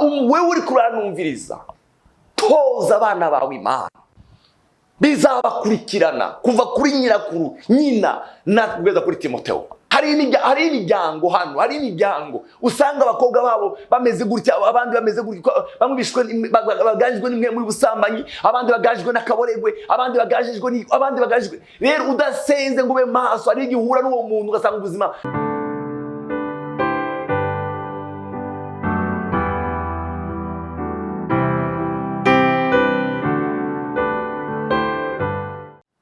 Wewe uri kuranumviriza, toza abana bawe Imana, bizabakurikirana kuva kuri nyirakuru, nyina, na kugeza kuri Timoteo. Hari imiryango hano, hari imiryango usanga abakobwa babo bameze gutya, abandi bameze gutya, bamwe bishwe baganjwe n'imwe muri busambanyi, abandi baganjwe n'akaboregwe, abandi bagajijwe ni abandi bagajijwe. Rero udasenze ngo ube maso, hari igihe uhura n'uwo muntu ugasanga ubuzima.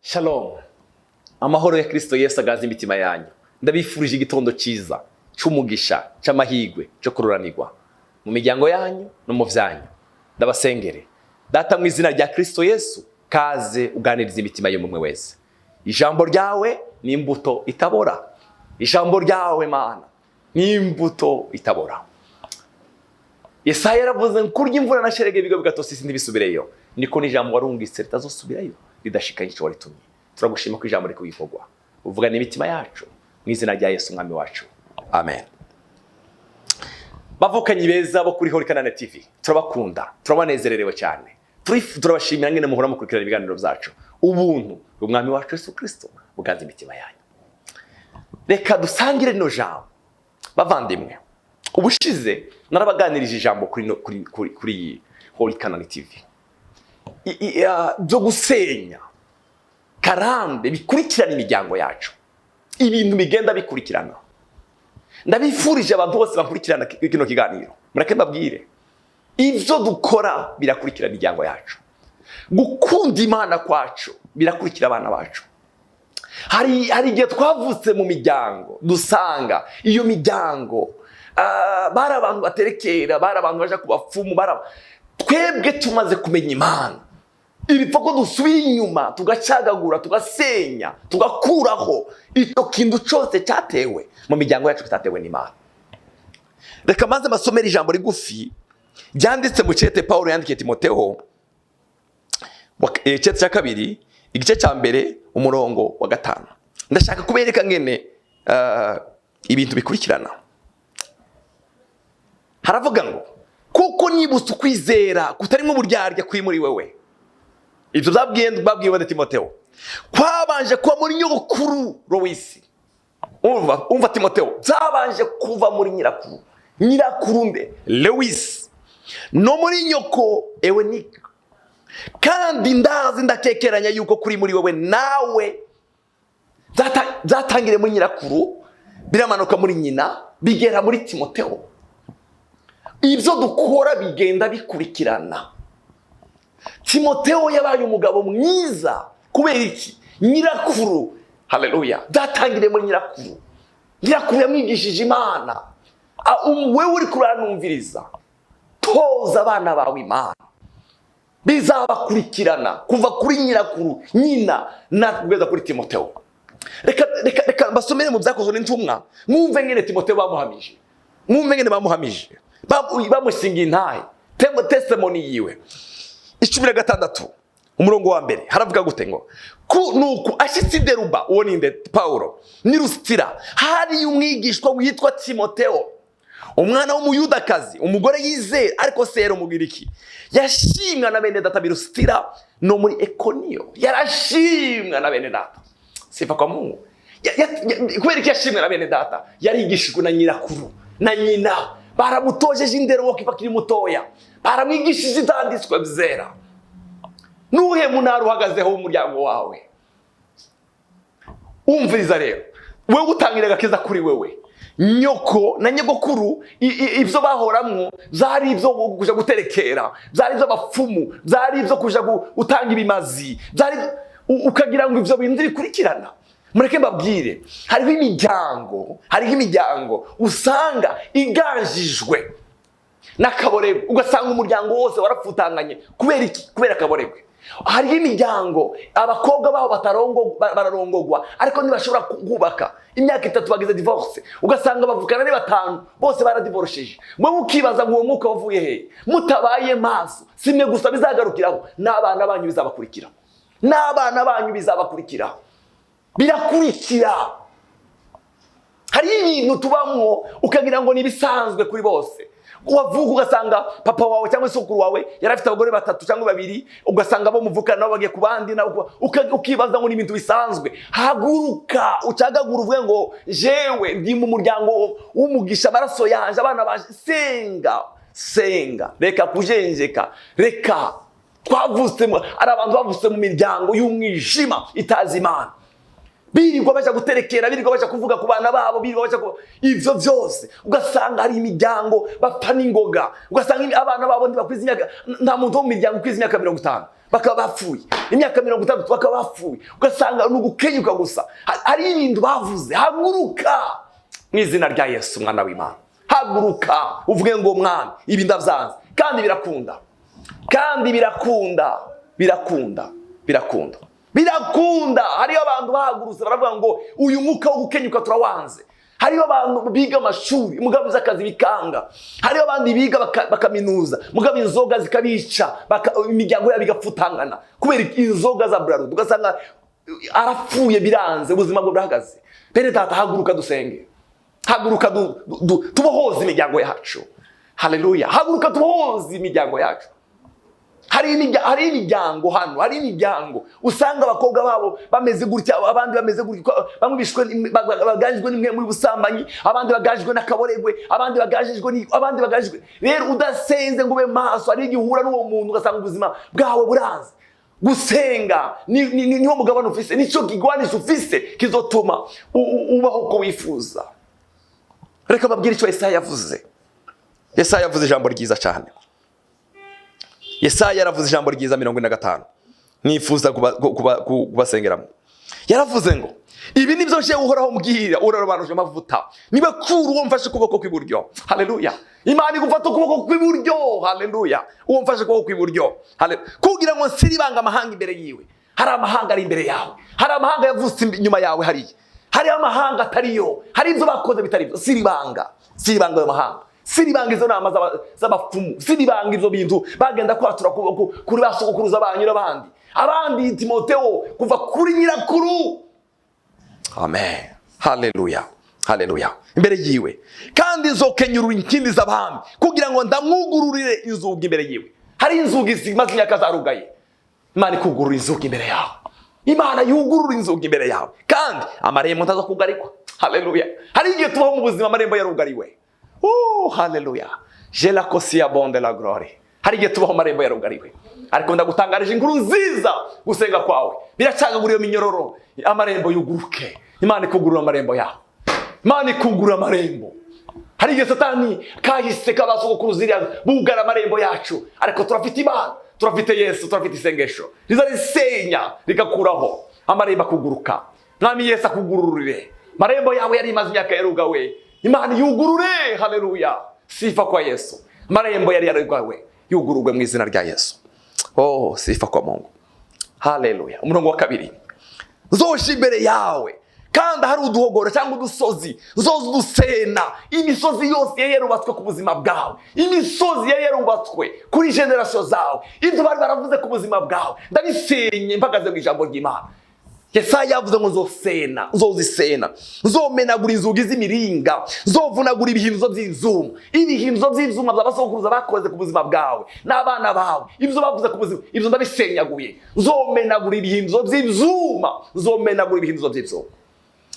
Shalom. Amahoro ya Kristo Yesu agaze imitima yanyu. Ndabifurije igitondo cyiza cy'umugisha, cy'amahigwe, cyo kururanirwa mu miryango yanyu no mu byanyu. Ndabasengere. Data, mu izina rya Kristo Yesu, kaze uganiriza imitima y'umwe wese. Ijambo ryawe ni imbuto itabora. Ijambo ryawe Mana ni imbuto itabora. Yesaya yaravuze ngo kurya imvura na sherege ibigo bigatose isi ntibisubireyo. Niko n'ijambo warungitse ritazosubirayo ridashikanye icyo waritumye. Turagushima ko ijambo riri kubikorwa. Uvugana imitima yacu mu izina rya Yesu umwami wacu. Amen. Bavukanyi beza bo kuri Holy Canaan TV, turabakunda, turabanezererewe cyane. Turabashimira ngene muhora mukurikirana ibiganiro byacu. Ubuntu umwami wacu Yesu Kristo buganze imitima yanyu. Reka dusangire rino jambo. Bavandimwe, ubushize narabaganirije ijambo kuri Holy Canaan TV. Byo gusenya karande bikurikirana imiryango yacu, ibintu bigenda bikurikirana. Ndabifurije abantu bose bakurikirana kino kiganiro, mureke mbabwire, ibyo dukora birakurikirana imiryango yacu. Gukunda Imana kwacu birakurikira abana bacu. Hari igihe twavutse mu miryango dusanga iyo miryango bari abantu baterekera, bari abantu baja ku bapfumu, twebwe tumaze kumenya Imana, ibipfa ko dusubira inyuma tugacagagura, tugasenya, tugakuraho icyo kintu cyose cyatewe mu miryango yacu kitatewe n'Imana. Reka maze mbasomere ijambo rigufi ryanditse mu cyete Paulo yandikiye Timoteo, igice cya 2, igice cya 1, umurongo wa 5. Ndashaka kubereka ngene ibintu bikurikirana. Haravuga ngo kuko nibutse ukwizera kutarimo uburyarya kuri muri wewe. Ibyo babwiwe na Timoteo kwabanje kuba muri nyogokuru Lowisi. Umva Timoteo, byabanje kuva muri nyirakuru, nyirakuru nde? Lewis, no muri nyoko Ewenike. Kandi ndazi ndakekeranya yuko kuri muri wewe nawe byatangire muri nyirakuru, biramanuka muri nyina, bigera muri Timoteo. Ibyo dukora bigenda bikurikirana. Timoteo yabaye umugabo mwiza kubera iki? Nyirakuru, haleluya, byatangiriye muri nyirakuru. Nyirakuru yamwigishije Imana. Wewe uri kuranumviriza, toza abana bawe Imana, bizabakurikirana kuva kuri nyirakuru, nyina, na kugeza kuri Timoteo. Reka basomere mu byakozwe n'intumwa, mwumve ngene Timoteo bamuhamije. Mwumve ngene bamuhamije. Bamushinga intahe. Testimony yiwe. 16 umurongo wa 1 haravuga gute ngo ku nuku ashitse i Deruba, uwo ni nde? Paulo ni Lusitira, hari umwigishwa witwa Timoteo, umwana w'umuyudakazi, umugore yizera ariko se yari umugiriki. Yashimwa na bene data b'i Lusitira no muri Ekoniyo. Yarashimwa na bene data. Sifa kwa Mungu. Kubera iki yashimwa na bene data? Yarigishijwe na nyirakuru na nyina, baramutojeje indero wo kiva kiri mutoya, baramwigishije ibyanditswe byera. Nuhe munara uhagazeho w'umuryango wawe? Umviriza rero, wewe utangira agakiza kuri wewe, nyoko na nyogokuru ibyo bahoramwo byari ibyo kuja guterekera, byari ibyo bapfumu, byari ibyo kuja gutanga ibimazi, byari ukagira ngo ibyo bintu bikurikirana. Mureke mbabwire, hariho imiryango usanga iganjijwe n'akaboregwe, ugasanga umuryango wose warapfutanganye kubera iki? Kubera akaboregwe. Hariho imiryango abakobwa babo bararongogwa ariko ntibashobora kubaka, imyaka 3 bagize divorce, ugasanga bavukana ari 5 bose baradivorceje. Mwe ukibaza ngo uwo mwuka wavuye he? Mutabaye maso, si mwe gusa bizagarukiraho, n'abana banyu bizabakurikira, n'abana banyu bizabakurikira, birakurikira. Hari ibintu tubamwo ukagira ngo ni ibisanzwe kuri bose. Wavuka ugasanga papa wawe cyangwa sokuru wawe yari afite abagore batatu cyangwa babiri, ugasanga bo muvukana nabo bagiye ku bandi, nabo ukibaza ngo ni ibintu bisanzwe. Haguruka ucagagura, uvuge ngo jewe ndi mu muryango w'umugisha, amaraso yanje, abana baje. Senga, senga, reka kujenjeka, reka twavutse ari abantu bavutse mu miryango y'umwijima itazi Imana, birirwa baja guterekera, birirwa baja kuvuga ku bana babo, birirwa baja ivyo vyose. Ugasanga hari imiryango bapfa n'ingoga, ugasanga abana babo ntibakwiza imyaka, nta muntu wo mu miryango ukwiza imyaka 50 bakaba bapfuye, imyaka 60 bakaba bapfuye. Ugasanga ni ugukenyuka gusa. Hari ibintu bavuze. Haguruka mu izina rya Yesu umwana w'Imana, haguruka uvuge ngo mwana, ibi ndavyanze. Kandi birakunda, kandi birakunda, birakunda, birakunda, birakunda. Hariyo abantu bahagurutse baravuga ngo uyu mwuka wo gukenyuka turawanze. Hariho abantu biga amashuri mugabo z'akazi bikanga, hariho abandi biga bakaminuza mugabo inzoga zikabica, imiryango yabo igapfutangana kubera inzoga za Brarudi, ugasanga arapfuye, biranze, ubuzima bwe burahagaze. Bene data, haguruka dusenge, haguruka tubohoze imiryango yacu. Haleluya! Haguruka tubohoze imiryango yacu. Hari imiryango hano, hari imiryango usanga abakobwa babo bameze gutya, abandi bameze gutya, bamwe bishwe baganjwe n'imwe muri busambanyi, abandi baganjwe n'akaboregwe, abandi bagajijwe abandi bagajijwe. Rero udasenze ngo ube maso, hari igihe uhura n'uwo muntu ugasanga ubuzima bwawe buranze. Gusenga niwo mugabane ufise, nicyo kigwanisho ufise kizotuma ubaho uko wifuza. Reka babwire icyo Yesaya yavuze. Yesaya yavuze ijambo ryiza cyane. Yesaya yaravuze ijambo ryiza, 45, nifuza kubasengeramo. Yaravuze ngo ibi nibyo nje Uhoraho mbwira urarobanuje amavuta, niba kuri uwo mfashe ukuboko kw'iburyo. Haleluya! Imana igufata ukuboko kw'iburyo. Haleluya! Uwo mfashe ukuboko kw'iburyo. Haleluya! Kugira ngo nsiribanga amahanga imbere yiwe. Hari amahanga ari imbere yawe, hari amahanga yavutse inyuma yawe, hariya hariho amahanga atariyo, hari ibyo bakoze bitari byo. Siribanga, siribanga ayo mahanga, siribanga izo nama z'abapfumu, siribanga ibyo bintu bagenda kwatura kuri ba sogokuruza banyu n'abandi abandi. Timoteo kuva kuri nyirakuru. Amen, haleluya, haleluya! Imbere yiwe kandi nzokenyurura inkindi z'abami, kugira ngo ndamwugururire inzugi imbere yiwe. Hari inzugi zimaze imyaka zarugaye. Imana ikugurura inzugi imbere yawe, Imana yugurura inzugi imbere yawe, kandi amarembo ntaza kugarikwa. Haleluya! Hari igihe tubaho mu buzima amarembo yarugariwe. Oh, haleluya! Je la kosia bonde la glory. Hari igihe tubaho amarembo yarugariwe, ariko ndagutangarije inkuru nziza: gusenga kwawe biracagagura iyo minyororo, amarembo yuguruke. Imana ikugurura amarembo yawe, Imana ikugurura amarembo. Hari igihe Satani kahise kabasogokuruza ziriya bugara amarembo yacu, ariko turafite Imana, turafite Yesu, turafite isengesho riza risenya rigakuraho, amarembo akuguruka. Mwami Yesu akugururire marembo yawe yari imaze imyaka yarugawe. Imana yugurure. Haleluya! Sifa kwa Yesu! Amarembo yari yarugawe yugururwe mu izina rya Yesu. Oh, sifa kwa Mungu! Haleluya! Umurongo wa 2: nzosha imbere yawe, kandi hari uduhogoro cyangwa udusozi nzoza udusena. Imisozi yose yari yarubatswe ku buzima bwawe, imisozi yari yarubatswe kuri génération zawe, ibyo bari baravuze ku buzima bwawe, ndabisenye mpagaze mu ijambo ry'Imana. Yesaya yavuze ngo nzosena, nzozisena, nzomenagura inzugi z'imiringa, nzovunagura ibihinduzo by'ivyuma. Ibihinduzo by'ivyuma bya basokuruza bakoze ku buzima bwawe n'abana bawe, ibyo bavuze ku buzima, ibyo ndabisenyaguye. Nzomenagura ibihinduzo by'ivyuma, nzomenagura ibihinduzo by'ivyuma,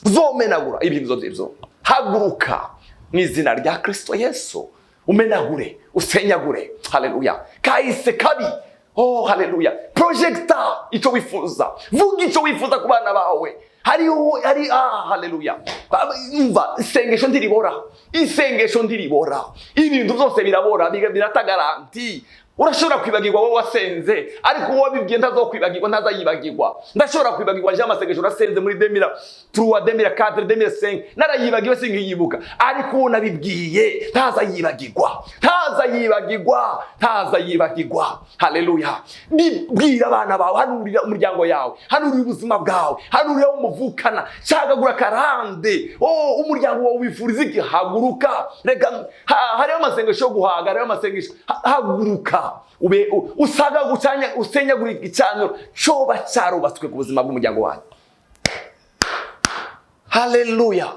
nzomenagura ibihinduzo by'ivyuma. Haguruka mu izina rya Kristo Yesu, umenagure, usenyagure. Haleluya! Kahise kabi. Oh, haleluya! Projecta icyo wifuza, vuga icyo wifuza ku bana bawe. Hariho hari, ah, haleluya! Umva, isengesho ntiribora, isengesho ntiribora. Ibintu byose birabora, birata garantie. Urashobora kwibagirwa wowe wasenze, ariko uwo wabibwiye ntazokwibagirwa, ntazayibagirwa. Ndashobora kwibagirwa nje amasengesho nasenze muri 2003, 2004, 2005, narayibagiwe, sinkiyibuka, ariko uwo nabibwiye ntazayibagirwa, ntazayibagirwa, ntazayibagirwa. Haleluya! Bwira abana bawe, hanurira umuryango yawe, hanurira ubuzima bwawe, hanurira abo muvukana, cagagura karande. Oh, umuryango wawe wifuriza iki? Haguruka, reka hariho amasengesho yo guhaga, hariho amasengesho. Haguruka ube usaga gucanya, usenyagura igicaniro coba carubatswe ku buzima bw'umuryango wanyu. Haleluya!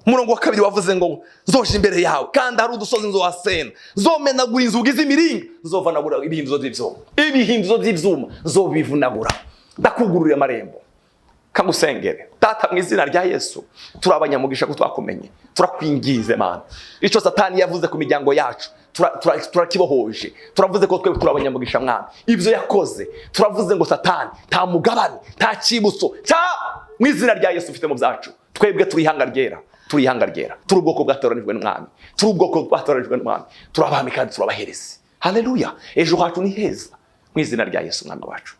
Umurongo wa kabiri wavuze ngo nzoja imbere yawe, kandi hari udusozi nzohasena, nzomenagura inzugi z'imiringa, nzovanagura ibihinduzo by'ibyuma, ibihinduzo by'ibyuma nzobivunagura, ndakugururira amarembo. Kagusengere Data, mu izina rya Yesu. Turi abanyamugisha ko twakumenye. Turakwingize Mana, icyo Satani yavuze ku miryango yacu turakibohoje. Turavuze ko twebwe turi abanyamugisha, Mwana. Ibyo yakoze, turavuze ngo Satani nta mugabane, nta cyibutso cya mu izina rya Yesu ufite mu byacu. Twebwe turi ihanga ryera, turi ihanga ryera, turi ubwoko bwatoranijwe n'Umwami, turi ubwoko bwatoranijwe n'Umwami, turi abami kandi turi abaherezi. Haleluya! Ejo hacu ni heza mu izina rya Yesu Umwami wacu.